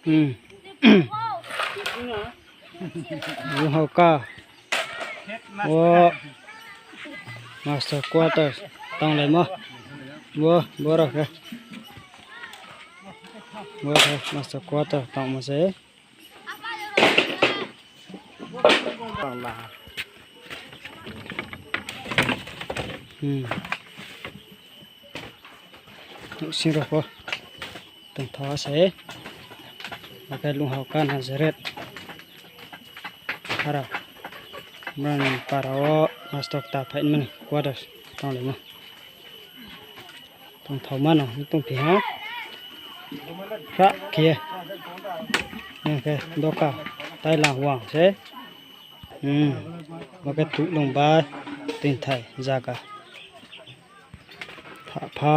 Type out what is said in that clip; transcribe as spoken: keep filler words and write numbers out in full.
Hmm. Lung hao ka. Wo master quarter tanglaimo. Wo, boro khe. Wo khe master quarter tangmo se. Hmm. Nouhsing rao pho tongthao se. Akhe lung hao ka Nazareth. Hara. Mrang para wo master ta phaimani quarter tanglaimo. Tongthao mano tongphi ha. Hra khe. Akhe doka tailang wang se. Hmm. Bo khe tuhlung ba tuinthai zaga. Thapha.